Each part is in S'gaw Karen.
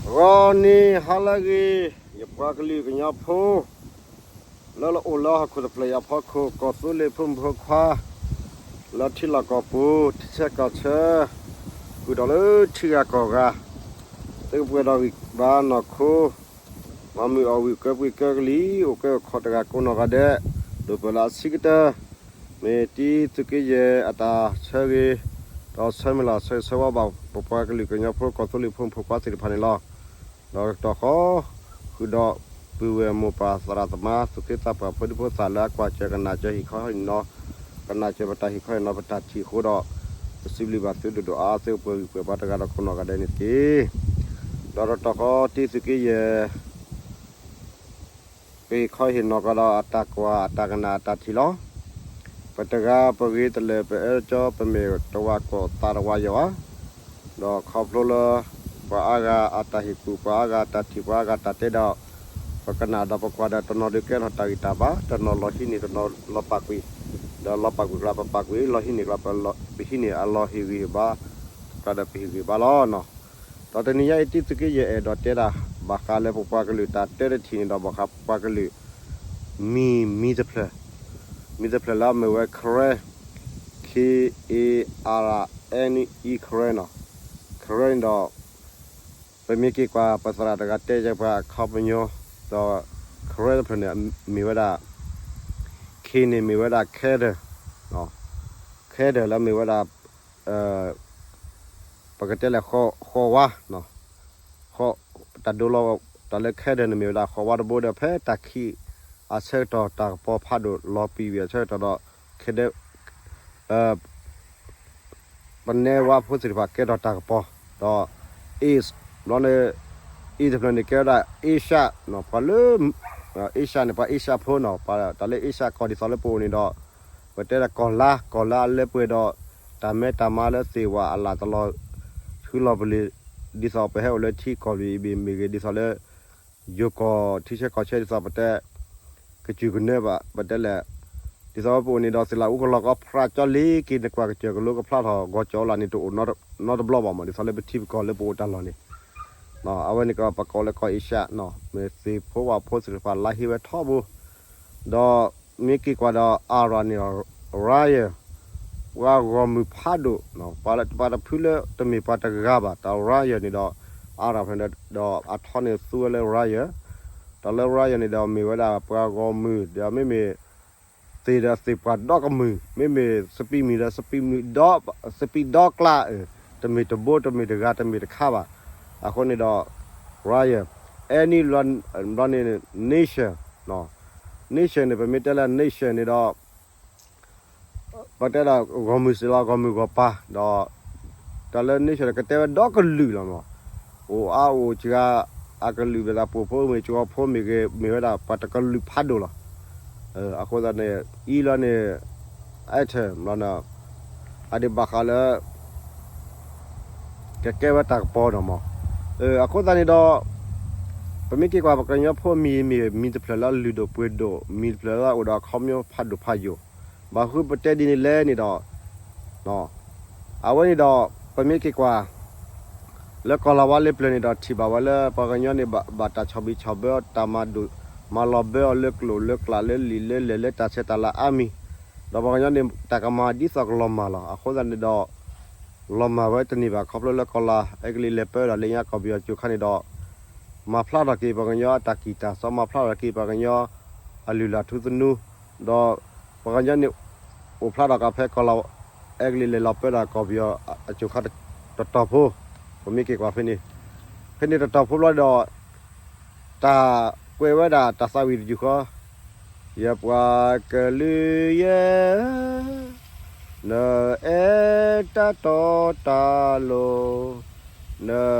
ဂီၤနံၤဟါလၢအဂ့ၤ, ယပှၤကလုာ်ကညီဖိ လၢလၢအိၣ်လၢဟီၣ်ခိၣ်တဖျၢၣ်အံၤအဖီခိၣ် ကီၢ်သူလ့ၤဖိမုၣ်ဖိခွါ လၢထံလီၢ်ကီၢ်ပူၤ ထံဆၢကီၢ်ဆၢ ဃုာ်ဒီးလၢထံဂၤကီၢ်ဂၤ သုကပှဲၤဒီးဂံၢ်ဘါနီၢ်ခိ မၤမုာ်အီၣ်ဝံၣ်ကၢပှံၤကၢကလံၤ အိၣ်ကဲအိၣ်ခီတဂၤကိးနီၢ်ဂၤဒဲး ဒိၣ်ပၢၢ်လၢအဆံးကတၢၢ် မ့ၢ်တံသုးက့ယဲၢ်အတၢ်ဆၢဂ့ၤ ဒီးဆၢမုၢ်လၢ်ဆၢဂ့ၤဆၢဝါဘၣ် ပပှၤကလုာ်ကညီဖိကီၢ်သူလ့ၤဖိမုၣ်ဖိခွါသ့ၣ်တဖၣ်န့ၣ်လီၤ. ဒီးတကတီၢ်ဃီ ဃုာ်ဒီးပုၢ်ဝဲၢ်မိၢ်ပၢ်သရၣ်သမါ သူၣ်က့သးပှၢ်ဖိဒံဖိသၣ်လၢအကွၢ်စၢၤကနၣ်စၢၤဟံၣ်ခီဟံၣ်နီၤ, ကနၣ်စၢၤပတၢ်ဟံၣ်ခီဟံၣ်နီၤ ပတၢ်ထံၣ်အဃိဒီး ပစံးဘျုးဘၣ်သုဒိၣ်ဒိၣ်အါအါ သုကပှဲၤဂံၢ်ပှဲၤဘါတဂၤဒီးကိးနီၢ်ဂၤဒဲးန့ၣ်တက့ၢ်. ဒီးတကတီၢ်ဃီ တံသုးက့ယဲၢ် ပဟ့ၣ်ခီဟ့ၣ်နီၤကဒီးအတၢ်ကွၢ်အတၢ်ကနၣ်အတၢ်ထံၣ်လီၤ. ပတဂၤပဂ့ၤတလၢာ် ပအၢကၠီ ပမ့ၢ်တဝါကိးသးတဝါယီၤဧါ, ဒီးခီဖျိလၢ ပှၤအါဂၤအတၢ်ဟ့ၣ်ကူၣ် ပှၤအါဂၤအတၢ်ထံၣ် ပှၤအါဂၤအတၢ်တဲဒီး ပကနၣ်ဒီးပကွၢ်ဒီးတနီၤဒုးကဲထီၣ်တၢ်ဂံၢ်တၢ်ဘါ တနီၤလီၤဟံးန့ၢ် တနီၤလီၤပာ်ကွံာ်, ဒီးလီၤပာ်ကွံာ်ကျါပပာ်ကွံာ် လီၤဟံးန့ၢ်ကျါ ပဟံးန့ၢ်အလီၤဟ့ၣ်ဂံၢ်ဟ့ၣ်ဘါ ကျါဒီးပဟ့ၣ်ဂံၢ်ဘါလီၤ. ဒီးတနံၤညါအံၤ တံသုးက့ယဲၢ်အဲၣ်ဒိးတဲဒၣ် ဘၣ်ဃးလၢပပှၤကလုာ်တၢ်တဲတထံၣ်န့ၣ်ဒီး ဘၣ်ဃးပပှၤကလုာ် မံၤ မံၤတဖျၢၣ်, မံၤတဖျၢၣ်လၢအမ့ၢ်ဝဲ Karen, K A R N E Karen နီၤ, Karen န့ၣ်ဒီး ပမ့ၢ်က့ၤကွၢ်ပသရၣ်တဂၤတဲယဲပှၤအခီပညီ, ဒီး Karen တဖျၢၣ်န့ၣ် မ့ၢ်ဝဲဒၣ် K န့ၣ်မ့ၢ်ဝဲဒၣ် cattle, cattle လၢမ့ၢ်ဝဲဒၣ် ပကတဲလဲၣ် ဃီဝါ, တၢ်ဒိလီၤ တၢ်လၢ cattle န့ၣ်မ့ၢ်ဝဲဒၣ်ဃီဝါတဘိဒီး ဖဲတၢ်ခံးအဆၢကတီၢ်တၢ်ကပီၤဖးဒိၣ်လီၤပံာ်ဝံၤအဆၢကတီၢ်ဒီး cattle ပနဲဝါဖိသ့ၣ်တဖၣ်ကဲထီၣ်တၢ်ကပီၤ, ဒီး East ဘျီန့ၣ် East တဖျၢၣ်န့ၣ်ကဲဝဲဒၣ် Asia နီၤ, ပှၤလၢ Asia န့ၣ် ပှၤ Asia ဖိနီၤ, ပှၤတၢ်လၢ Asia ကီၢ်ဒ်သိးလၢပအိၣ်န့ၣ်ဒီး ပတဲဒၣ်ကီၢ်လါ, ကီၢ်လါအလၢပှဲၤဒီး တၢ်မဲတၢ်မါလၢသ့ၣ်ဝဲအလၣ်တလီၤ ဆှုလီၤပလ့ၤ ဒ်သိးပဟဲအိၣ်လၢထံကီၢ်လွံၢ်အံၤမ့ၢ်ဂ့ၤ, ဒ်သိးလၢ ယိၤကီၢ်ထံဆၢကီၢ်ဆၢဒ်သိးပတဲ ကစူၢ်ကနၢဘၣ် ပတဲလဲၣ်, ဒ်သိးပအိၣ်န့ၣ်ဒီး သ့ၣ်လၣ်အူကလီၢ်ကီဖျးကၠီလ့က့ၤ နကွၢ်ကစၢၢ်ကလိကဖျါထီၣ် ဂီၤကၠီလၢ်န့ၣ်တအိၣ်နီတဘျီဘၣ်မး, ဒ်သိးလၢပထံပကီၢ်လၢပအိၣ်တၢ်လီၢ်န့ၣ်, အဝဲန့ၣ်ကီးပကိးလၢကီၢ်အ့ရှၢၣ်နီၤ, မ့ၢ်သ့ၣ်ဖိဝၣ်ဖိသ့ၣ်တဖၣ်လါဟ့ဝဲထီဘိ, ဒီးမ့ၢ်က့ၤကွၢ်ဒီး Iran န့ၣ်ဒီး Iran ပှၤဂီၢ်မုၢ်ဖးဒိၣ်, ပှၤတဖုလၢတမ့ၢ်ပှၤတဂၤဘၣ်, တၢ် Iran န့ၣ်ဒီး Iran ဖဲန့ၣ်ဒီး အထီန့ၣ်သူဝဲလၢ Iran, တၢ်လၢ Iran န့ၣ်ဒီးမ့ၢ်ဝဲဒၣ်ပှၤဂီၢ်မုၢ်ဒီး မ့မ့ၢ် သ့ၣ်ဒီးသ့ၣ်ပှၢ်ဒီကမုၢ်, မ့မ့ၢ်သပံးမံၤဒီးသပံးမံၤဒီ, သပံးဒီကျါ, တမ့ၢ်တဘိတမ့ၢ်တဂၤတမ့ၢ်တခါဘၣ်. အဃိန့ၣ်ဒီး Iran, any ဘျီန့ၣ် nation, nation န့ၣ် ပမ့ၢ်တဲလၢ nation န့ၣ်ဒီး ပတဲဒၣ်ဂီၢ်မုၢ်စ့ၢ်လီၤ ဂီၢ်မုၢ်ဂီၢ်ပၤဒီး တၢ်လၢ nation န့ၣ် ကတဲဝဲဒီကလုာ်လီၤမး, အိၣ်အါအိၣ်စှၤ အကလုာ်မ့ၢ်ဒၣ်ပှိၢ်ဖိမ့ၢ်ကၠီဖိမ့ၢ်ဂ့ၤ မ့ၢ်ဝဲဒၣ်ပှၤတကလုာ်ဖးဒိၣ်လီၤ. အဃိသတးန့ၣ် အံၤလီၤန့ၣ် item လီၤန့ၣ် အဒိးဘၣ်ဃးလၢ ကကဲဝဲတၢ်ကပီၤနီၤမး. အဃိသတးန့ၣ်ဒီး ပမ့ၢ်က့ၤကွၢ်ပှၤကညီဖိမံၤမ့ၢ်မံၤတဖျၢၣ်လၢလုၢ်ဒိၣ်ပှ့ၤဒိၣ် မံၤတဖျၢၣ်လၢအိၣ်ဒီးအခီပညီဖးဒိၣ်ဖးယိာ်, ဘၣ်ဃုပတဲဒ်န့ၣ်လဲၣ်န့ၣ်ဒီး အဝဲန့ၣ်ဒီး ပမ့ၢ်က့ၤကွၢ် လၢကီၢ်လၤဝါလၢပျၢၤန့ၣ်ဒီး ထံၣ်ဘၣ်ဝဲလၢပှၤကညီန့ၣ် ဘၣ်တၢ်ဆီၣ်ဘံၣ်ဆီၣ်ဘၢ တၢ်မၤဒိၣ် မၤလီၤဘၢအီၤလၢကျိၣ်လၢကျးလၢလံာ်လၢလဲၢ်လၢတၢ်ဆဲးတၢ်လၤအါမံၤ, ဒီးပှၤကညီန့ၣ် တၢ်ကမၤဒ်သိးကလီၤမၢ်လီၤ. အဃိသတးန့ၣ်ဒီး လီၤမၢ်ဝဲတန့ၢ်ဘၣ် ခီဖျိလၢကီၢ်လၤ အဲကလံးလဲၤပၢဒီးလၢညါကီၢ်ပယီၤကၠိခါန့ၣ်ဒီး မၤဖျါထီၣ်က့ၤပှၤကညီအတၢ်ကံၢ်တၢ်စီ မၤဖျါထီၣ်က့ၤပှၤကညီ အလုၢ်လၢ်ထူသနူ, ဒီးပှၤကညီန့ၣ် အိၣ်ဖျါထီၣ်က့ၤဖဲကီၢ်လၤ အဲကလံးလဲၤလီၤပၢဒီးကီၢ်ပယီၤအကၠိခါတတီၤဖိ, ပမ့ၢ်က့ၤကွၢ်ဖဲန့ၣ်, ဖဲန့ၣ်တတီၤဖိဘျီဒီး တၢ်ကွဲးဝဲဒၣ်တၢ်သးဝံၣ်တယုၢ်ဃီ, ယပှၤကလုာ်ယဲၢ် နအဲၣ်တၢ်တီတၢ်လိၤ, န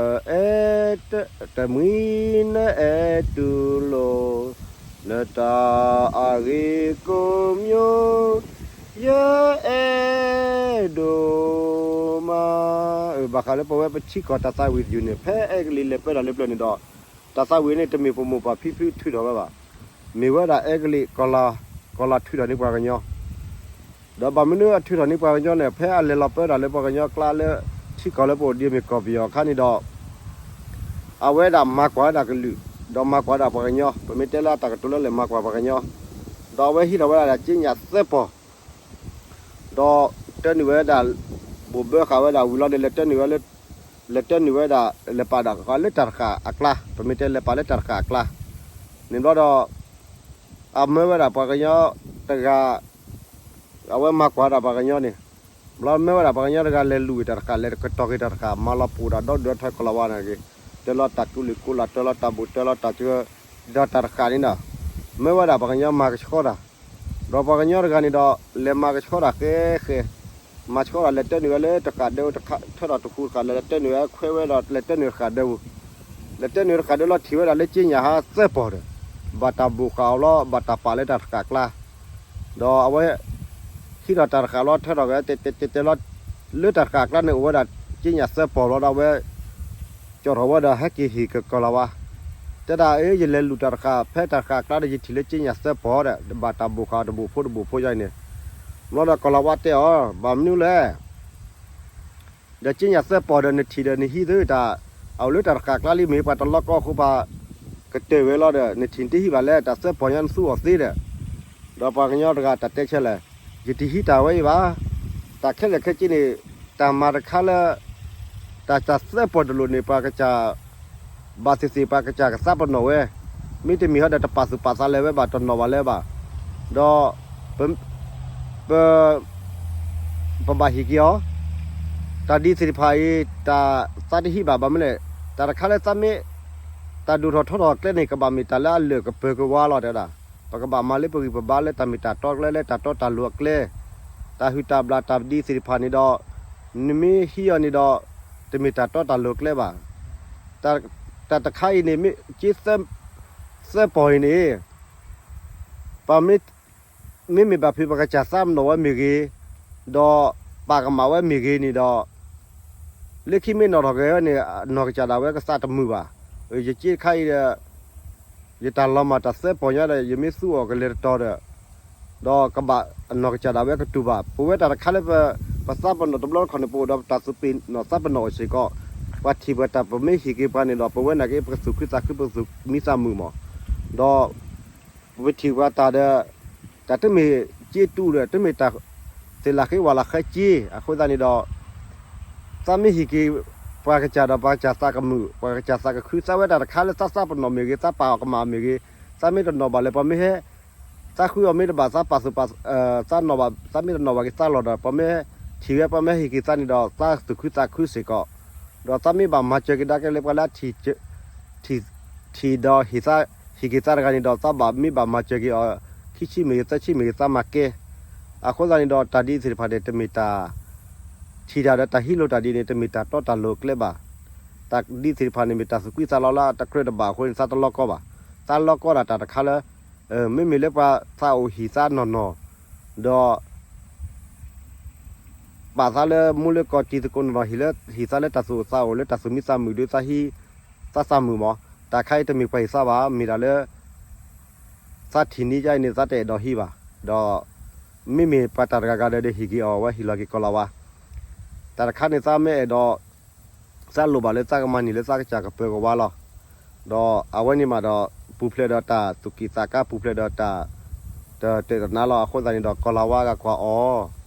အဲၣ်တမှံၤ နအဲၣ်တူၢ်လိာ်, နတၢ်အဂ့ၤကိးမံၤ ယအဲၣ်ဒိၣ်မး. ဘၣ်ဃးလၢပဝဲပထံကီၢ်တၢ်သးဝံၣ်တယုၢ်န့ၣ် ဖဲအဲကလံးလဲၤပၢဒီးလၢပျၢၤန့ၣ်ဒီး တၢ်သးဝံၣ်န့ၣ် တမ့ၢ်ပမိၢ်ပၢ်ဖံဖုထုးထီၣ်ဝဲဘၣ်. မ့ၢ်ဝဲဒၣ်အဲကလံး ကီၢ်လၤ ကီၢ်လၤထုးထီၣ်န့ၢ်ပှၤကညီ, ဒီးဘၣ်မနုၤအထုးထီၣ်န့ၢ်ပှၤကညီန့ၣ် ဖဲအလဲၤလီၤပၢတၢ်လၢပှၤကညီအကျါလၢ ထံကီၢ်လၢပအိၣ်ဒ်အမ့ၢ်ကီၢ်ပယီၤအခါန့ၣ်ဒီး အဝဲဒၣ်မၤကွၢ်ဝဲဒၣ်ကလုာ်, ဒီးမၤကွၢ်ဒၣ်ပှၤကညီ, ပမ့ၢ်တဲလၢအတၢ်ကတိၤလၢလဲၤမၤကွၢ်ပှၤကညီ, ဒီးအဝဲဟံးထီၣ်ဝဲဒၣ်ဒၣ်ကၠ့ညၣ်သၢပီၢ်, ဒီးတၢနုာ်ဝဲဒၣ်, ဘိၣ်ဘၢဃာ်ဝဲဒၣ်ဝံၤလီၤန့ၣ် လဲၤတၢနုာ်ဝဲလၢ, လဲၤတၢနုာ်ဝဲဒၣ် လဲၤပာ်ဒၣ်ဃာ်လၢတၢ်တဃာ်အကျါ, ပမ့ၢ်တဲလဲၤပာ်လၢတၢ်တဃာ်အကျါ, န့ၣ်ဘျီဒီး အမၢဝဲဒၣ်ပှၤကညီတဂၤ, အဝဲမၤကွၢ်ဒၣ်ပှၤကညီန့ၣ်, ဘျီမၢဝဲဒၣ်ပှၤကညီတဂၤလဲၤလူၤက့ၤတၢ်တဃာ်, လဲၤကတီၤက့ၤတၢ်တဃာ်, မၤလီၤပှီၢ်ဒၣ်ဒီဒၢးထီၣ်ကီၤလၤဝါန့ၣ်က့ၤ, တၢလီၤတၢ်ကူလံၤကူလၤ, တၢလီၤတၢ်ဘိၣ်, တၢလီၤတၢ်စၢ, ဒီးတၢ်တဃာ်န့ၣ်ဒီး, မၢဝဲဒၣ်ပှၤကညီမၤကဆှီတၢ်, ဒီးပှၤကညီတဂၤန့ၣ်ဒီး လဲၤမၤကဆှီတၢ်ဃဲဃဲ, မၤဆှီတၢ်လဲၤတၢနုာ်ဝဲလၢတဃာ်ဒၢး, ထၢထီၣ်တဃူတဃာ်လၢလဲၤတၢနုာ်ဝဲခွဲဝဲဒီးလဲၤတၢနုာ်တဃာ်ဒၢးပူၤ, လဲၤတၢနုာ်တဃာ်ဒၢးလီၤထံၣ်ဝဲဒၣ်လၢကၠ့ညၣ်ဟါသၢပီၢ်ဒီး, ဘၣ်တၢ်ဘိၣ်ဃာ်အီၤလီၤ, ဘၣ်တၢ်ပာ်လၢတၢ်တဃာ်အကျါ, ဒီးအဝဲ ဟံးထီၣ်တၢ်တဃာ်လီၤ ထၢထီၣ်က့ၤ တဲတဲတဲလီၤ, လၢတၢ်တဃာ်အကျါန့ၣ်အိၣ်ဝဲဒၣ်ကၠ့ညၣ်သၢပီၢ်လီၤဒီးအဝဲ ကၠီၣ်ထီၣ်ဝဲဒီးဟဲက့ၤဟ့ၣ်က့ၤကီၤလၤဝါ, တဲဒၣ်အ့ ယလဲၤလူၤတၢ်တဃာ် ဖဲတၢ်တဃာ်အကျါဒီးယထံၣ်လၢကၠ့ညၣ်သၢပီၢ်ဒီး ဘၣ်တၢ်ဘိၣ်ဃာ်တဘိၣ်ဖိတဘိၣ်ဖိယါအံၤန့ၣ်, ဘျီဒီးကီၤလၤဝါတဲအီၤ ဘၣ်မနုၤလဲၣ် ဒီးကၠ့ညၣ်သၢပီၢ်ဒီးနထံၣ်ဒီးနဟံးသုတၢ်, အအိၣ်လၢတၢ်တဃာ်အကျါလံ မ့ၢ်ပှၤတလီၤကီအဃိပှၤကတၢၢ်ဝဲလီၤဒီး နထံၣ်နတဟံးဘၣ်လဲၣ်, တၢ်သၢပီၢ်ညါနသူအီၤသ့ဒီး, ဒီးပှၤကညီတဂၤတၢ်တဲဆၢလဲၣ်, ယတဟံးတၢ်ဝဲအံၤဘၣ်, တၢ်ခဲလၢာ်ခဲဆ့န့ၣ်, တၢ်မၤတခါလၢ တၢ်တၢ်သၢပီၢ်တလိၣ်န့ၣ် ပှၤကစၢ် ဘၣ်သ့ၣ်သ့ၣ်ပှၤကစၢ်ကသးပနီၣ်ဝဲ, မ့တမ့ၢ်ဟီဒီးတပာ်သူၣ်ပာ်သးလၢၤဝဲဘၣ် တနီၣ်ဘၣ်လၢၤဘၣ်, ဒီး ပ ပ ပဘၣ်ဟ့ၣ်က့ၤအီၤ, တၢ်ဒ်သ့ၣ်တဖၣ်အံၤ တၢ်သးတဟံးဘၣ် ဘၣ်မနုၤလဲၣ်, တၢ်တခါလၢသးမ့ၢ် တၢ်ဒိၣ်ထီၣ်ထီထီၣ်ကျဲန့ၣ် ကဘၣ်မ့ၢ်တၢ်လၢအလၢာ်ကပၢၤကဝါလီၤတဲဒၣ်, ပကဘၣ်မၤလၢပဂံၢ်ပဘါလၢတၢ်မ့ၢ်တၢ်တီကျဲ လၢတၢ်တီတၢ်လိၤအကျဲ, တၢ်ဟုၣ်တၢ်ဘျၣ်တၢ်ဒ်သ့ၣ်တဖၣ်န့ၣ်ဒီး, နမ့ၢ်ဟံးအီၤန့ၣ်ဒီး, တမ့ၢ်တၢ်တီတၢ်လိၤကျဲဘၣ်, တၢ်တခါအံၤန့ၣ် မ့ၢ်က့ သၢပီၢ်အံၤန့ၣ် ပှၤမ့ မ့မ့ၢ်ဘၣ်ဖုးပှၤကစၢ်သးပနီၣ်ဝဲမ့ၢ်ဂ့ၤ, ဒီးပာ်ကမၣ်ဝဲမ့ၢ်ဂ့ၤန့ၣ်ဒီး, လၢခံမ့ၢ်နီၣ်ထီၣ်က့ၤဝဲန့ၣ် နီၢ်ကစၢ်ဒၣ်ဝဲကသးတမုာ်ဘၣ်. ယက့တခါအံၤဒီး ယတၢ်လီၤမၢ်တၢ်သၢပီၢ်ညါဒီး ယမ့ၢ်သူအီၤကလဲၤတတီၤဒီး, ဒီးကဘၣ်အနီၢ်ကစၢ်ဒၣ်ဝဲကတူၢ်ဘၣ်. ပဝဲတၢ်တခါလၢပ ပသးပနီၣ်တဘျီတခီၣ်န့ၣ် ပအိၣ်ဒီးပတၢ်သူၣ်ပ့ၤနီၣ်သးပနီၣ်အိၣ်စ့ၢ်ကီး, ပှၤထံၣ်ပှၤတၢ်ပမ့ၢ်ဟ့ၣ်က့ၤပှၤန့ၣ်ဒီး ပဝဲနာ်က့ ပကသူၣ်ခုသးခု ပကသူၣ်မံသးမုာ်မး, ဒီး ပထံၣ်ပှၤတၢ်ဒီး တၢ်တမ့ၢ်က့တူၢ်ဒီး တမ့ၢ်တၢ်သ့ၣ်လၤဃ့ဝၣ်လၤဃ့က့, အဃိသတးန့ၣ်ဒီး သးမ့ၢ်ဟ့ၣ်က့ၤ ပှၤကစၢ်ဒီးပှၤကစၢ်သးကမုာ် ပှၤကစၢ်သးကခု သးဝဲတၢ်တခါလၢသးသးပနီၣ်မ့ၢ်ဂ့ၤ သးပာ်အီၤကမၣ်မ့ၢ်ဂ့ၤ, သးမ့ၢ်တနီၣ်ဘၣ်လၢၤ ပှၤမ့ၢ်ဟဲ သးဃုအီၤမ့ၢ်တဘၣ် သးပာ်သူၣ်ပာ် သးနီၣ်ဘၣ် သးမ့ၢ်တနီၣ်ဘၣ်က့ၤသးလီၢ်ဒီး ပှၤမ့ၢ်ဟဲထံၣ်ဝဲ ပှၤမ့ၢ်ဟဲဟ့ၣ်က့ၤသးန့ၣ်ဒီး သးသူၣ်ခုသးခုစ့ၢ်ကီး, ဒီးသးမ့ၢ်ဘၣ်မၤစၢၤက့ၤဒါက့ၤလၢပှၤလၢ ထံၣ်ဒီး ဟ့ၣ်က့ၤသးတဂၤန့ၣ်ဒီး သးဘၣ်မ့ၢ်ဘၣ်မၤစၢၤက့ၤအီၤ ခံဆံမ့ၢ်ဂ့ၤ သၢဆံမ့ၢ်ဂ့ၤ သးမၤကဲ, အဃိသတးန့ၣ်ဒီး တၢ်ဒ်သ့ၣ်တဖၣ်န့ၣ် တမ့ၢ်တၢ် ထံၣ်တၢ်ဒီးတၢ်ဟံးလိာ်တၢ်ဒ်န့ၣ် တမ့ၢ်တၢ်တီတၢ်လိၤအကျဲဘၣ်. တၢ်ဒ်သ့ၣ်တဖၣ်န့ၣ် မ့ၢ်တၢ်သူၣ်ကွံသးလီလၢတကြၢးတဘၣ်အဃိန့ၣ် သးတလီကီဘၣ်. သးလီကီဒၣ်တၢ်တခါလၢ မ့မ့ၢ်လၢပှၤသးအိၣ်ဟံၣ်သးနီၢ်နီၢ် ဒီး ပာ်သးလၢမူလၢကီၢ်တံၤသကိးနီၢ်နီၢ် ဟံၣ်သးလၢတၢ်သူၣ်အိၣ်သးအိၣ်လၢတၢ်သူၣ်မံသးမုာ်ဒီး သးသးမုာ်မး, တၢ်ခါအံၤတမ့ၢ်ပှၤဟံၣ်သးဘၣ် မ့ၢ်ဒၣ်လၢ သးထံၣ်န့ၢ်ဒ်အံၤန့ၣ် သးတအဲၣ်ဒိးဟံးဘၣ်, ဒီး မ့မ့ၢ်ပှၤတၢ်တဂၤဂၤဒီး ဟ့ၣ်က့ၤအီၤဝဲဟ့ၣ်လီၤက့ၤကီၤလၤဝါ, တၢ်တခါန့ၣ် သးမ့ၢ်အဲၣ်ဒိး သးလိၣ်ဘၣ်လၢသးကမၤန့ၢ်လၢသးကစၢ်ကပၢၤကဝါလီၤ. ဒီးအဝဲန့ၣ်မးဒီး ပူၤဖျဲးဒီးတၢ်သူၣ်က့ၣ်သးကါ ပူၤဖျဲးဒီးတၢ် တတဲာ်တနါလီၤ. အဃိသတးန့ၣ်ဒီး ကီၤလၤဝါဂၤကွၢ်အီၤ,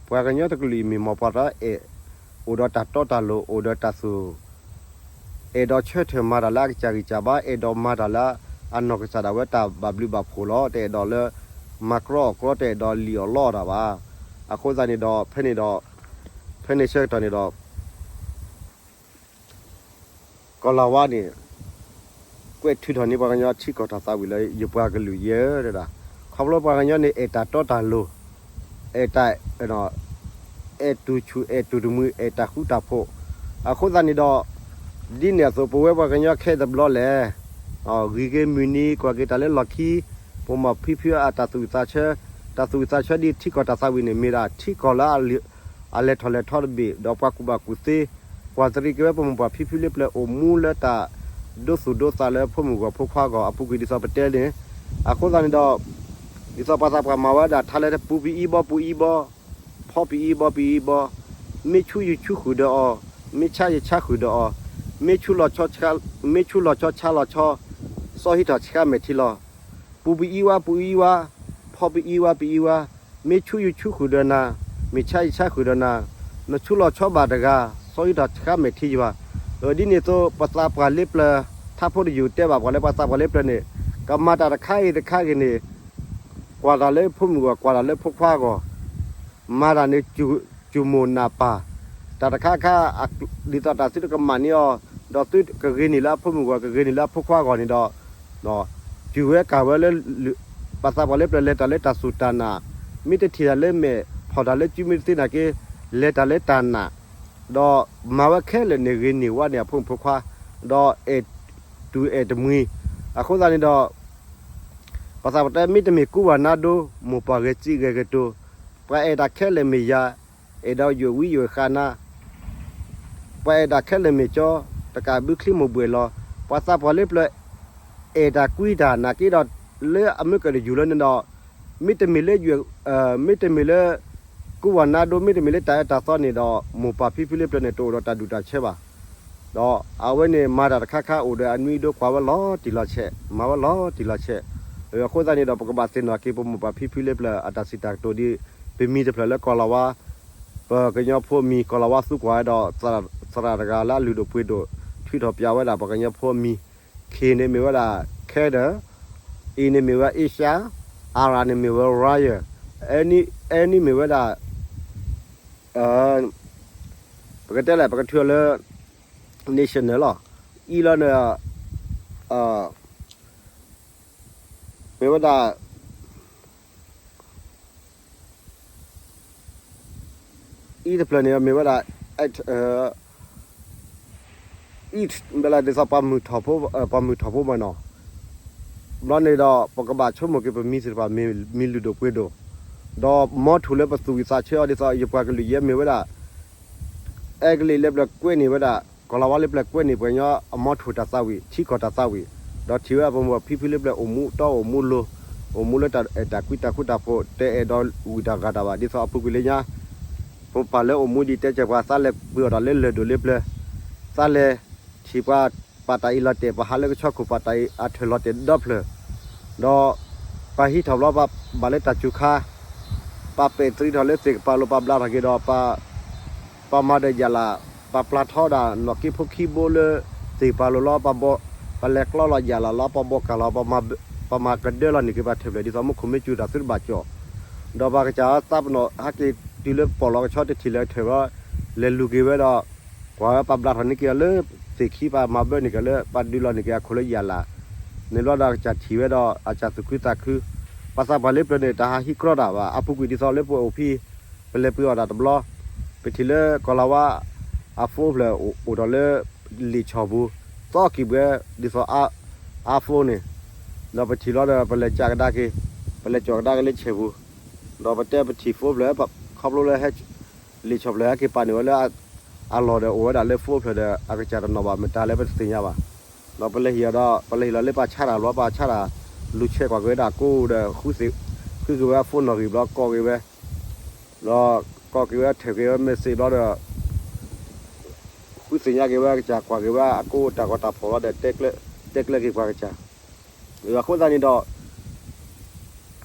ပှၤကညီတကလုာ်အံၤမ့ၢ်မီၢ်ပှၤတအဲၣ် အိၣ်ဒီးတၢ်တီတၢ်လိၤ အိၣ်ဒီးတၢ်သူၣ် အဲၣ်ဒိးဆၢထၢၣ်မၤတၢ်လၢအကစၢ်ဂံၢ်စၢ်ဘါ, အဲၣ်ဒိးမၤတၢ်လၢအနီၢ်ကစၢ်ဒၣ်ဝဲတၢ်ဘၣ်ဘျုးဘၣ်ဖှိၣ်လီၤ. တအဲၣ်ဒိးလၢ မၤကြီအီၣ်ကြီ, တအဲၣ်ဒိးလံၣ်အီၣ်လီအီၣ်တၢ်ဘၣ်. အဃိသတးန့ၣ်ဒီး ဖဲန့ၣ်ဒီး ဖဲန့ၣ်ဆၢကတီၢ်န့ၣ်ဒီး ကီၤလၤဝါန့ၣ် ကွဲးထုးထီၣ်န့ၢ်ပှၤကညီထံကီၢ်တၢ်သးဝံၣ်လၢ ယပှၤကလုာ်ယဲဒၣ်, ခီဖျိပှၤကညီန့ၣ် အဲၣ်တၢ်တီတၢ်လိၤ, အဲၣ်တၢ် အဲၣ်တူၢ်ဆူၣ် အဲၣ်တူၢ်တမှံၤ အဲၣ်တၢ်ဃူတၢ်ဖိး, အဃိသတးန့ၣ်ဒီး ဒ်န့ၣ်အသိး ပဝဲပှၤကညီခဲအံၤတဘျီလဲၣ်, ဂံၢ်က့ၤမုၢ်နံၤ ကွၢ်က့ၤတၢ်လၢလီၢ်ခံ, ပမိၢ်ဖံဖုအတၢ်သူၣ်ဝံၣ်သးဆၢ, တၢ်သူၣ်ဝံၣ်သးဆၢဒ်ထံကီၢ်တၢ်သးဝံၣ်န့ၣ် မ့ၢ်ဒၣ်ထံကီၢ်လၢ အလဲၤထီၣ်လဲၤထီတဘ့ၣ် ဒီးပှၤကူၣ်ဘၣ်ကူၣ်သ့, ကွၢ်တရံးက့ၤဝဲပမိၢ်ပှၢ်ဖံဖုလၢပျၢၤအိၣ်မူလၢတၢ်ဒိသူၣ်ဒိသးလၢဖိမုၣ်ဂီၢ်ဖိခွါဂီၢ်အပူၤကွံာ်ဒ်သိးပတဲန့ၣ်, အဃိသတးန့ၣ်ဒီး ဒ်သိးပှၤသးပှၢ်မၤဝဲဒၣ်ထါလၢပူၤပအံဘီပူၤအံဘီ, ဖီပအံဘီပအံဘီ, မ့ၢ်ဆူယဆူဃုာ်ဒီးအီၤ, မ့ၢ်ဆါယဆါဃုာ်ဒီးအီၤ, မ့ၢ်ဆူၣ်လီၤဆီ မ့ၢ်ဆူၣ်လီၤဆီဆါလီၤဆီ, စီၤဟံးထီၣ်ဆှါမဲာ်ထံလီၤ. ပူၤပအံဝါ ပူၤအံဝါ, ဖီပအံဝါ ပအံဝါ, မ့ၢ်ဆူၣ်ယူၤဆူၣ်ဃုာ်ဒီးနၤ, မ့ၢ်ဆါယူၤဆါဃုာ်ဒီးနၤ, နဆူၣ်လီၤဆီဘၣ်တဂၤ, စီၤဟံးထီၣ်ဆှါမဲာ်ထံယဘၣ်. အဒ်န့ၣ်အသိး ပသးပှၢ်လ့ပျၢၤ ထါဖိတယုၢ်တဲဘၣ်ပှၤလၢပှၤသးပှၢ်လ့ပျၢၤန့ၣ်, ကမၤတၢ်တခါဂ့ၤတခါဂ့ၤန့ၣ်, ကွၢ်တၢ်လၢဖိမုၣ်အဂီၢ် ကွၢ်တၢ်လၢဖိခွါအဂီၢ်, မၤတၢ်န့ၣ် စူၢ်မိၢ်နာ်ပၢ်, တၢ်တခါခါ, ဒ်သိးတၢ်သုတကမၣ်န့ၢ်အီၤ, ဒီးသုကဂ့ၤန့ၢ်လၢအဖိမုၣ်အဂီၢ် ကဂ့ၤန့ၢ်လၢအဖိခွါအဂီၢ်န့ၣ်ဒီး, စူၢ်ဝဲကၢ်ဝဲလၢ ပှၤသးပှၢ်လ့ပျၢၤလဲၤတၢ်လၢတၢ်စူၢ်တၢ်နာ်, မ့ၢ်တထံၣ်တၢ်လၢမဲာ် ဖီၣ်တၢ်လၢစုမ့ၢ်တသ့နာ်က့, လဲၤတၢ်လၢတၢ်နာ်, ဒီးမၤဝဲခဲလၢာ်န့ၣ်ဂ့ၤန့ၢ်ဝဲန့ၣ်အဖိမုၣ်ဖိခွါ, ဒီးအဲၣ်တူၢ်အဲၣ်တမှံၤ, အဃိသတးန့ၣ်ဒီး ပှၤသးပှၢ်တဲ မ့တမ့ၢ်ကူဝၤနါဒိ မိၢ်ပၢ်ဂဲၤစံးဂဲၤကတိၤ, ပှၤအဲၣ်တၢ်ခဲလၢာ်မ့ၢ်ယၤ, အဲၣ်ဒိးယွၤဝံယွၤဃါနၤ, ပှၤအဲၣ်တၢ်ခဲလၢာ်မ့ၢ်ကၠီ, တကးဘုချံမိၢ်ဘှဲၣ်လီၤ. ပှၤသးပှၢ်လ့ပျၢၤ အဲၣ်တၢ်ကွံတၢ်နာ်က့ဒီး လၢအမုၢ်ကၢၢ်တယူၢ်လၢန့ၣ်ဒီး, မ့တမ့ၢ်လၢ မ့တမ့ၢ်လၢ ကူဝၤနါဒိ မ့တမ့ၢ်လၢတၢ်အၢတၢ်သီန့ၣ်ဒီး မိၢ်ပၢ်ဖံဖုလ့ပျၢၤန့ၣ် တအိၣ်ဒီးတၢ်ဒူၣ်တၢ်ဆၢဘၣ်. ဒီးအဝဲန့ၣ်မၤတၢ်တခါခါအိၣ်ဒီးအနွံအဒိ ကွၢ်ဝဲလီၤတံၢ်လီၤဆဲး, မၤဝဲလီၤတံၢ်လီၤဆဲး. အဃိသတးန့ၣ်ဒီး ပကဘၣ်သ့ၣ်နီၣ်က့ၤ ပမိၢ်ပၢ်ဖံဖုလ့ပျၢၤအတၢ်စံးတၢ်ကတိၤဒ် ပမံၤတဖျၢၣ်လၢကီၢ်လီၤဝါ, ပကညီဖိမံၤကီၢ်လီၤဝါသူကွၢ်ဒီး သရၣ်တဂၤလၢအလုၢ်ဒိၣ်ပှ့ၤဒိၣ် ထုးထီၣ်ပၠးဝဲဒၣ်ပှၤကညီဖိအမံၤ, Kန့ၣ်မ့ၢ်ဝဲဒၣ် Canada, Aန့ၣ်မ့ၢ်ဝဲ Asia, Rန့ၣ်မ့ၢ်ဝဲ Royal, Nန့ၣ်မ့ၢ်ဝဲဒၣ် ပကတဲလဲၣ် ပကထုးအီၤလၢ national လီၤ. Eလီၤန့ၣ် မ့ၢ်ဝဲဒၣ် Eတဖျၢၣ်န့ၣ် မ့ၢ်ဝဲဒၣ် ဒ်သိးပှၤမုၢ်ထီၣ်ဖိမးနီၤ. ဘျီန့ၣ်ဒီး ပကဘၣ်ဆိကမိၣ်က့ၤပမံၤသ့ၣ်တဖၣ် မ့ၢ်လုၢ်ဒိၣ်ပှ့ၤဒိၣ်, ဒီးမီထိၣ်လၢပသူၣ်ဝံၣ်သးဆၢအီၤ ဒ်သိးယပှၤကလုာ်ယဲမ့ၢ်ဝဲဒၣ် အဲကလံးလ့ပျၢၤကွဲးန့ၢ်ဝဲဒၣ်, ကီၢ်လီၤဝါလ့ပျၢၤကွဲးန့ၢ်ပှၤကညီအမီထိၣ်တၢ်သးဝံၣ် ထံကီၢ်တၢ်သးဝံၣ်, ဒီးထံၣ်ဝဲဒၣ်ပမိၢ်ပၢ်ဖံဖုလ့ပျၢၤအိၣ်မူတီအိၣ်မူလိၤ, အိၣ်မူလၢတၢ်အဲၣ်တၢ်ကွံတၢ်ဃူတၢ်ဖိး တအဲၣ်ဒိးဝံၣ်တၢ်ဂၤတၢ်ဘၣ် ဒ်သိးအပူၤကွံာ်လၢညါ ပပၢ်လၢအိၣ်မူဒံးတဲစၢၤပှၤ သးလဲၤပှ့ၤအီၣ်တၢ်လၢလၢၢ်ဒိၣ်လ့ပျၢၤ, သးလဲၤထံၣ်ပှၤပာ်တၢ်အံၤလီၤတဲာ် ပှၤဟးလၢကဆီခိၣ် ပာ်တၢ်အံၤအထၢၣ်လီၤတဲာ်ဒီဖျၢၣ်, ဒီးပှၤဟံးထီၣ်ဘျီ ပှၤဘၣ်လၢတၢ်စူၤခါ, ပှၤပဲာ်သရံးထီၣ်လၢသ့ၣ်ကပၤလိၤ ပှၤဘျါထီၣ်က့ၤဒီး ပှၤမၤဒီးယၣ်လၢ်, ပှၤပျၢ်ထီဒၣ်နီၣ်က့ဖိခံဘိလၢသ့ၣ်ကပၤလိၤလီၤ, ပှၤလဲၤကျီလီၤယၣ်လၢ်လီၤ, ပှၤဘီကၢ်လီၤ, ပှၤမၤကဒၢလီၤန့ၢ်က့ၤပှၤထၢၣ်ဖျၢၣ် ဒ်သိးမူခိၣ်မ့ၢ်စူၤတၢ်သုတဘၣ်ကၠီၣ်, ဒီးပှၤကစၢ်သးပနီၣ်ဟဲက့ၤတုၤလၢပီၣ်လီၤကဆီတထံၣ်လၢထၢၣ်ဘျီ, လဲၤလူၤက့ၤဝဲဒီး ကွၢ်ဝဲပှၤဘျါထီၣ်န့ၢ်က့ၤအီၤလၢသ့ၣ်ခံ ပှၤမၤဘၢန့ၢ်က့ၤလၢ ပှၤဒုးလီၤန့ၢ်က့ၤအခိၣ်လၢယၣ်လၢ်, န့ၣ်ဘျီဒီးအကစၢ်ထံၣ်ဝဲဒီး အကစၢ်သူၣ်ခုသးခု, ပှၤသးပှၢ်လ့ပျၢၤန့ၣ် တၢ်ဟးဟံးကြီတၢ်ဘၣ် အပူၤကွံာ်ဒ်သိးလၢပအိၣ်ဖဲ ပလဲၤပှ့ၤအီၣ်တၢ်တဘျီ, ပထံၣ်လၢကီၢ်လီၤဝါ အ phone ဖျၢၣ်အိၣ်ထီၣ်လၢ လံာ်ဆီၣ်ပူၤ, သီကံၢ်ပှဲၤ ဒ်သိး အ phone န့ၣ်, ဒီးပထံၣ်လီၤဒီး ပလဲၤကဒါက့ၤ, ပလဲၤကၠီၣ်ကဒါက့ၤလၢဆဲးပူၤ, ဒီးပတဲပထံၣ် phone ဖျၢၣ် ခီဖျိလၢ လံာ်ဆီၣ်ဖျၢၣ်ဟဲက့ၤပာ်န့ၢ်ဝဲလၢ အလီၢ်ဒီးအိၣ်ဝဲဒၣ်လၢ phone ဖျၢၣ်ဒီး အကစၢ်တနီၣ်ဘၣ်မတၤလဲၣ် ပတသ့ၣ်ညါဘၣ်, ဒီးပလဲၤဟံၣ်အီၤဒီး ပလဲၤဟံၣ်လီၤလၢပှၤဆါတၢ်ဘျီ ပှၤဆါတၢ် လူၤဆဲးကွၢ်က့ၤဝဲဒၣ်ကိးဒီး ဃုက့ၤဝဲအ phone နီၣ်ဂံၢ်ဘျီ ကိးက့ၤဝဲ ဒီးကိးက့ၤဝဲ ထၢၣ်က့ၤဝဲ message ဘျီဒီး ဃုသ့ၣ်ညါက့ၤဝဲအကစၢ် ကွၢ်က့ၤဝဲအကိးတၢ်ဂီၤတၢ်ဖီၣ်လီၤဒီး တဲကျၢၤက့ၤပှၤကစၢ်, အဃိသတးန့ၣ်ဒီး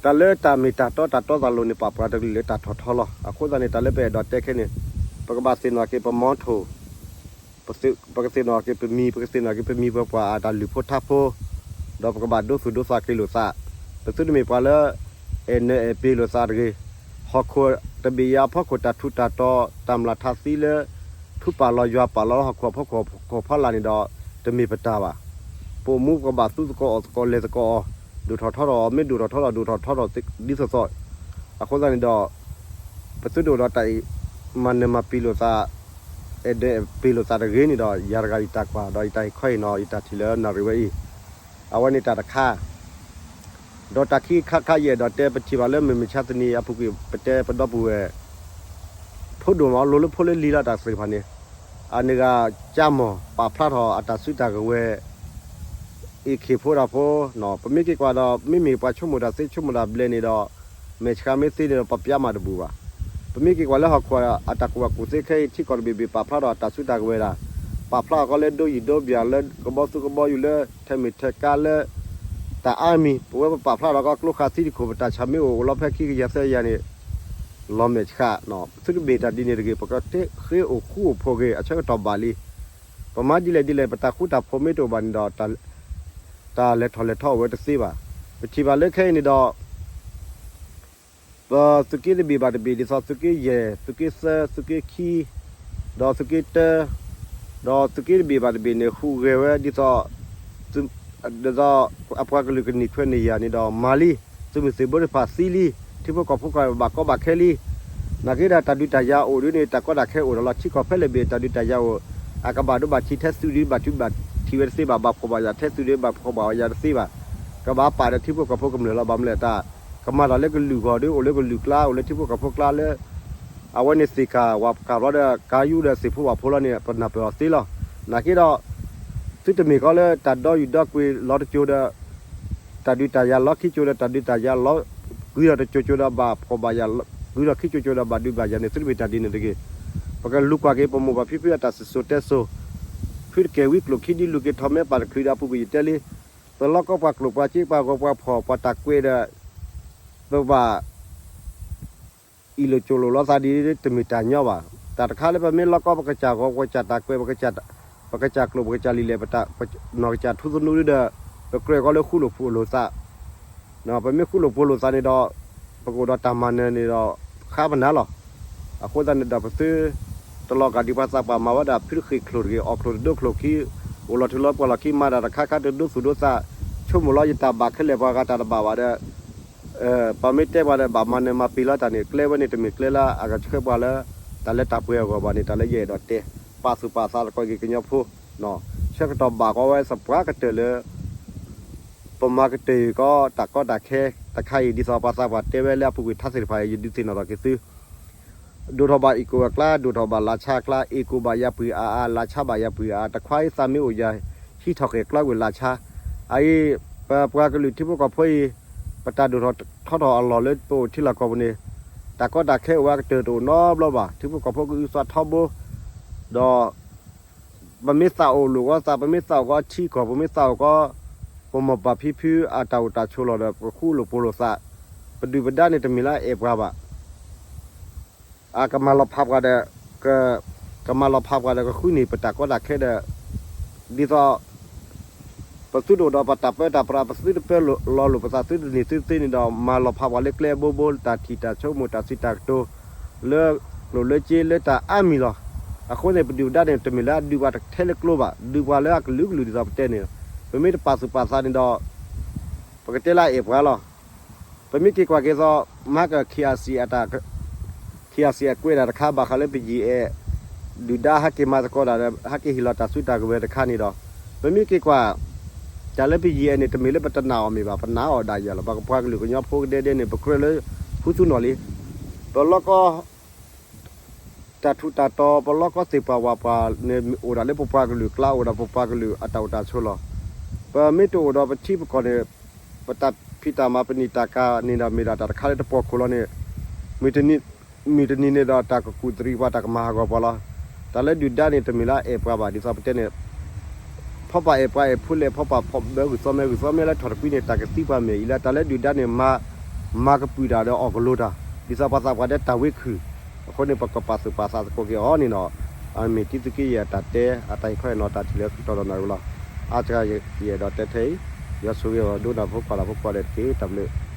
တၢ်လၢတၢ်မ့ၢ်တၢ်တီတၢ်တီတၢ်လိၤန့ၣ် ပာ်ပှၤတကလုာ်လၢတၢ်ထီၣ်ထီလီၤ. အဃိသတးန့ၣ် တၢ်လၢပအဲၣ်ဒိးတဲခဲန့ၣ် ပကဘၣ်သ့ၣ်နီၣ်က့ၤပမီထိၣ် ပကသ့ၣ်နီၣ်က့ၤပမံၤ ပကသ့ၣ်နီၣ်က့ၤပမံၤပပှၢ်အတၢ်လုၢ်ဖိထါဖိ, ဒီးပကဘၣ်ဒိသူၣ်ဒိသးက့ၤလိာ်သး, ပသုတမ့ၢ်ပှၤလၢ အဲၣ်နၢၤအဲၣ်ပ့ၤလိာ်သးတဂ့ၤ, ဟီၣ်ခိၣ်တဘ့ၣ်ယၤအဖီခိၣ် တၢ်ထူးတၢ်တီၤ တၢ်မျၢ်ထါသံလၢ ထူးပာ်လီၤယွၤပာ်လီၤလၢဟီၣ်ခိၣ်အဖီခိၣ်ဖီလာ်န့ၣ်ဒီး တမ့ၢ်ပတၢ်ဘၣ်. ပအိၣ်မူပကဘၣ်သူသကိးအီၣ်သကိးလဲၤသကိးအီၤ, ဒိၣ်ထီၣ်ထီထီၣ် မ့ၢ်ဒိၣ်ထီၣ်ထီထီၣ် ဒိၣ်ထီၣ်ထီထီၣ်ဒ်သိးသိး, အဃိသတးန့ၣ်ဒီး ပသုတအိၣ်ဒီးတၢ်အံၤ မၤနၢၤမၤပ့ၤလိာ်သး, အဲၣ်ဒိးပ့ၤလိာ်သးတဂ့ၤန့ၣ်ဒီး ယၤတဂၤယတၢ်ကွၢ် ဒီးယတၢ်ဟ့ၣ်ခီဟ့ၣ်နီၤ ယတၢ်ထံၣ်လၢနၣ်ရံၣ်ဝဲအံၤ, အဝဲန့ၣ်တၢ်တခါ, ဒီးတၢ်ခံခါခါယအဲၣ်ဒိးတဲပထံၣ်ဘၣ်လၢမုၢ်မဆါတနံၤအပူၤကွံာ် ပတဲပဒီပုၢ်ဝဲၢ် ဖိဒိၣ်မး လိၤလၢဖိလၢလံၤလီၤတၢ်သ့ၣ်တဖၣ်န့ၣ်, အန့ၣ်ဂ့ၤ ကၠါမီၢ် ပာ်ဖျါထီၣ်အတၢ်စုတၢ်ကဝဲၤ အ့ၣ်ခ့ၣ်ဖိတၢ်ဖိ, ပမ့ၢ်က့ၤကွၢ်ဒီး မ့မ့ၢ်ပှၤဆိကမိၣ်တၢ်သ့ဆိကမိၣ်တၢ်ဘျဲၣ်န့ၣ်ဒီး မဲာ်ဆှးမ့ၢ်သ့န့ၣ်ဒီး ပပျါမးတဘူၣ်ဘၣ်. ပမ့ၢ်က့ၤကွၢ်လၢဟီၣ်ခိၣ်အတၢ်ကူၣ်ဘၣ်ကူၣ်သ့ခဲအံၤ ထံကီၢ်တဘ့ၣ်ဘ့ၣ်ပာ်ဖျါထီၣ်အတၢ်စုတၢ်ကဝဲၤဒၣ်, ပာ်ဖျါထီၣ်ကီးလၢဒိယံာ်ဒိဘျၢလၢကဘီသူကဘီယူၤလၢ ထဲမ့ၢ်ထဲကါလၢ တၢ်အါမံၤ ပဝဲပပာ်ဖျါထီၣ်ကီးကျိခါသံတခိၣ် ပတၢ်ဆၢမ့ၢ်အိၣ်လီၤဖဲခံကယၤသၢကယၤန့ၣ် လီၤမဲာ်ဆှး, သုတမ့ၢ်တၢ်ဒ်န့ၣ်တဂ့ၤ, ပကဃ့အိၣ်ဃူအိၣ်ဖိးဂ့ၤ အဆၢကတီၢ်ဘၣ်လံ. ပမၤဒ်လဲၣ်ဒ်လဲၣ် ပတၢ်ဃူတၢ်ဖိးမ့ၢ်တအိၣ်ဘၣ်န့ၣ်ဒီး တၢ်လဲၤထီၣ်လဲၤထီအိၣ်ဝဲတသ့ဘၣ်. ပထံၣ်ဘၣ်လၢခဲအံၤန့ၣ်ဒီး ပသုးက့တဘ့ၣ်ဘၣ်တဘ့ၣ် ဒ်သိးသုးက့ယဲၢ်, သုးက့သၢ, သုးက့ခံ, ဒီးသုးက့တၢ, ဒီးသုးက့တဘ့ၣ်ဘၣ်တဘ့ၣ်န့ၣ် ဟူးဂဲၤဝဲဒ်သိး ဒ်သိးအပှၤကလုာ်ကန့ၢ်ခွဲးန့ၢ်ယာ်န့ၣ်ဒီးမၤလံ, သုးမုၢ်သံၣ်ဘိတဖၣ်သံလံ, ထံဖိကီၢ်ဖိကဘၣ်ကီဘၣ်ခဲလံ. နာ်က့ဒီးတၢ်ဒုးတၢ်ယၤအိၣ်ဒ်န့ၣ် တၢ်ကီတၢ်ခဲအိၣ်ဒီးလီၤ ထံကီၢ်ဖဲလဲၣ်ဘ့ၣ် တၢ်ဒုးတၢ်ယၤအိၣ်, အကဘၣ်ဒိဘၣ်ထံးထဲသုးဒုးဘၣ်ထုဘၣ်ထံးဝဲတသ့ဘၣ်, ဘၣ်ဖှီၣ်ဘၣ်ယာ်ထဲသုးဒုးဘၣ်ဖှီၣ်ဘၣ်ယာ်တသ့ဘၣ်, ကဘၣ်ပာ်ဒီးထံဖိကီၢ်ဖိကမျၢၢ်လီၤ. ဘၣ်မနုၤလဲၣ်တၢ် ကမၤတၢ်လၢကလုာ်ဂီၢ်ဒ် အိၣ်လၢကလုာ်ကျါ အိၣ်လၢထံဖိကီၢ်ဖိကျါလၢ အဝဲန့ၣ်သ့ၣ်ကၢ်ဝၣ်ကၢ်ဘျီဒီး ကါယူဒီးသ့ၣ်ဖိဝၣ်ဖိလီၤန့ၣ် ပနၢ်ပၢၢ်အီၤသ့လီၤ. နာ်က့ဒီး သုတမ့ၢ်ကီးလၢတၢ်ဒီယူၢ်ဒီကွံာ်လီၤတကၠိၤဒီး တၢ်ဒုးတၢ်ယၤလီၤခံကၠိၤဒီး တၢ်ဒုးတၢ်ယၤလီၤ ကွံာ်ဒီးတကၠိၤကၠိၤဒီးဘၣ်ဖှီၣ်ဘၣ်ယာ် ကွံာ်ဒီးခံကၠိၤကၠိၤဒီးဘၣ်ဒုးဘၣ်ယၤန့ၣ် သုတမ့ၢ်တၢ်ဒ်န့ၣ်တဂ့ၤ. ပကလူၤကွၢ်က့ၤ ပမိၢ်ပၢ်ဖံဖုအတၢ်စံၣ်စိၤတဲစိၤ ဖုတကဲဝံကျိၣ်ခံဒ်လူၤက့ၤထီၣ်မဲပာ်တချုးဒီးအပူၤကွံာ်ယတဲလံ ပလီၢ်ကီၢ်ပှၤကျိာ်ပှၤစ့ပှၤဂီၤပှၤဖှီၣ်ပှၤတၢ်ကွဲးဒီး ပဘၣ် အံၣ်လိာ်ကၠိၣ်လိာ်လိာ်သးဒ်တမ့ၢ်တၢ်ညီဘၣ်. တၢ်တခါလၢပမ့ၢ်လီၢ်ကီၢ်ပကစၢ်ဂီၤပကစၢ်တၢ်ကွဲး ပကစၢ်ကျိာ်ပကစၢ်လံာ်လဲၣ် ပနီၢ်ကစၢ်ထူသနူဒီး ပကြၢးကီးလၢဃူလိာ်ဖိးလိာ်သး ပမ့ၢ်ဃူလိာ်ဖိးလိာ်သးန့ၣ်ဒီး ပကအိၣ်ဒီးတၢ်မၤနၢၤန့ၣ်ဒီး ဃါပနၢ်လီၤ. အဃိသတးန့ၣ်ဒီးပသု တလီၤဂာ်ဒ်ပှၤသးပှၢ်မၤဝဲဒၣ် ဖုတဃ့ၢ်ချိၣ်တဂ့ၤ အီၣ်ချိၣ်တဒိချိၣ်ခံ အိၣ်လီၤထူလီၤပှီၢ်လီၤခံ မၤတၢ်တခါခါတဒိသူၣ်ဒိသး ဆိကမိၣ်လီၤယတၢ်ဘၣ်ခဲလၢာ်ပှၤဂၤတၢ်တဘၣ်ဘၣ်ဒီး ပမ့ၢ်တဲပှၤဒီးဘၣ်မၤနၢၤမၤပှဲၤလီၤတၢ်န့ၣ် ကျဲဝဲန့ၣ်တမ့ၢ်ကျဲလၢအကဆှၢပှၤလၢ တၢ်လၢတၢ်ပှဲၤအဂီၢ်ဘၣ်န့ၣ် တၢ်လၢယအဲၣ်ဒိးတဲ ပာ်သူၣ်ပာ်သးသကိးက့ၤကညီဖိ ဆၢကတီၢ်ဘၣ်ကီးဝဲသပှၢ်ကတၢၢ်လၢ ပမၤကတၢၢ်ကီးတၢ်ကီတၢ်ခဲတခါအံၤ ဒ်သိးပှၤသးပှၢ်တဲဝဲလၢအပူၤကွံာ်ထါသ့ၣ်တဖၣ်အံၤ ယဒုးသ့ၣ်နီၣ်ထီၣ်က့ၤသု ဒိၣ်ထီၣ်ဘၣ်အ့ၣ်ကိၣ်အကျါ ဒိၣ်ထီၣ်ဘၣ်လၢ်ဆါအကျါ အ့ၣ်ကိၣ်ဘၣ်ယၤပှ့ၤအါအါ လၢ်ဆါဘၣ်ယၤပှ့ၤအါအါ တခွါအံၤသးမ့ၢ်အိၣ်ယၤ ဟံးထီၣ်ဃဲၣ်ကျါကွံာ်လၢ်ဆါ အအံၤ ပပှၤကလုာ်ထံဖိကီၢ်ဖိအံၤ ပတၢ်ဒိၣ်ထီၣ်ထီထီၣ်အလီၢ်လၢပအိၣ်ထံလီၢ်ကီၢ်ပူၤန့ၣ် တၢ်ကီတၢ်ခဲအိၣ်ဝဲအကတၢၢ်တအိၣ်နီတဘျီဘၣ် ထံဖိကီၢ်ဖိကအုးသးထီဘိ ဒီး ပမ့ၢ်သးအိၣ်လိာ်ကီးသး ပမ့ၢ်သးအိၣ်ကီးထံကီၢ် ပမ့ၢ်သးအိၣ်ကီး ပမိၢ်ပၢ်ဖံဖုအတၢ်အိၣ်တၢ်ဆိးလီၢ်ဒီး ပဃူလိာ်ဖိးလိာ်သး ပဒုၣ်ပဒါန့ၣ်တမ့ၢ်လၢအအဲၣ်ပှၤဘၣ် အကမၤလီၤဖးပှၤဒီး ကမၤလီၤဖးပှၤဒီးကဃုန့ၢ်ပတၢ်ကီတၢ်ခဲဒီး ဒ်သိး ပသုတအိၣ်ဒီးပတၢ်ပၢတၢ်ပြး ပသုတပၢလီၤလိာ်ပသး သုတန့ၢ်သုတသ့န့ၣ်ဒီး မၤလီၤဖးပှၤလၢကျဲအဘိဘိ တၢ်ထံၣ်တၢ်ဆိကမိၣ် တၢ်စံးတၢ်ကတိၤ လၢကျိၣ်လၢစ့လၢတၢ်အါမံၤလီၤ. အဃိန့ၣ် ပဒုၣ်ပဒါန့ၣ် တမ့ၢ်လၢအဒုးပှၤထဲလၢကျိဘၣ် ဒုးပှၤလၢအကလုာ်ကလုာ်ဒ်သိးပတဲန့ၣ် ပမ့ၢ်တပာ်သူၣ်ပာ်သးန့ၣ်ဒီး ပကတဲလၢအအဲၣ်ပှၤလီၤ. ပမ့ၢ်က့ၤကွၢ်က့ၤသိး မၤက ခ့ၣ်အၣ်စံၣ် အတၢ် ခ့ၣ်အၣ်စံၣ် အကွဲးဒၣ်တခါ ဘၣ်ဃးလၢပယံၤအဲၣ် ဒုၣ်ဒါဟဲက့ၤမၤသကိးတၢ်ဒီး ဟဲက့ၤဟ့ၣ်လီၤတၢ်စုတၢ်ကဝဲၤတခါန့ၣ်ဒီး ပမ့ၢ်က့ၤကွၢ် တၢ်လၢပယံၤအဲၣ်န့ၣ် တမ့ၢ်လၢပတနာ်အီၤမ့ၢ်ဘၣ် ပနာ်အီၤဒၣ်ယဲလီၤ. ပပှၤကလုာ်ကညီဖိကဒဲဒဲန့ၣ် ပကြၢးလၢ ဟူသူၣ်နီၣ်လံ ပလီၢ်ကီၢ် တၢ်ထူးတၢ်တီၤ ပလီၢ်ကီၢ်သ့ၣ်ပှၢ်ဝၣ်ပှၢ်န့ၣ် အိၣ်ဒၣ်လၢပပှၤကလုာ်ကျါ အိၣ်ဒီးပပှၤကလုာ်အတၢ်အိၣ်တၢ်ဆိးလီၤ. ပမ့ၢ်တအိၣ်ဒီးပထံပကီၢ်န့ၣ် ပတၢ်ဖံးတၢ်မၤ ပနံၣ်တၢ်ကၤန့ၣ်ဒီး မ့ၢ်ဒၣ်တၢ်တခါလၢတပီၢ်ခိၣ်လီၤန့ၣ် မုၢ်တနံၤန့ၣ်ဒီး တၢ်ကကူၣ်သရံးပှၤ တၢ်ကမၤဟးဂီၤပှၤလီၤ. တၢ်လၢဒုၣ်ဒါန့ၣ် တမ့ၢ်လၢအအဲၣ်ပှၤဘၣ် ဒ်သိးပတဲန့ၣ် ဖီၣ်ပာ်အဲၣ်ပှၤအဲၣ်ဖိလဲၣ် ဖီၣ်ပာ်ဖီၣ်ဘၢဂုၢ်သီမဲ ဂုၢ်သီမဲလၢထီၣ်တကွံန့ၣ် တၢ်ကသံပှၤမဲာ်အံၤလၢ တၢ်လၢဒုၣ်ဒါန့ၣ် မၤကပုာ်တၢ်ဒီးအီၣ်ကလိၤတၢ် ဒ်သိးပှၤသးပှၢ်ဒဲတၢ်ဝ့ခုၣ် အဃိန့ၣ် ပကပာ်သူၣ်ပာ်သးသကိးက့ၤအီၤန့ၣ်ဒီး အမ့ၢ်တံသုးက့ယဲၢ်အတၢ်တဲ အတၢ်ဟ့ၣ်ခီဟ့ၣ်နီၤတၢ်ထံၣ်လၢကတီၢ်ဒီးနၣ်ရံၣ်လီၤ. အါစှၤယအဲၣ်ဒိးတဲထဲအံၤ ယွၤဆိၣ်ဂ့ၤအီၤဒိနၢ်ဖိခွါလၢဖိခွါဒဲးတက့ၢ် တၢ်ဘျုး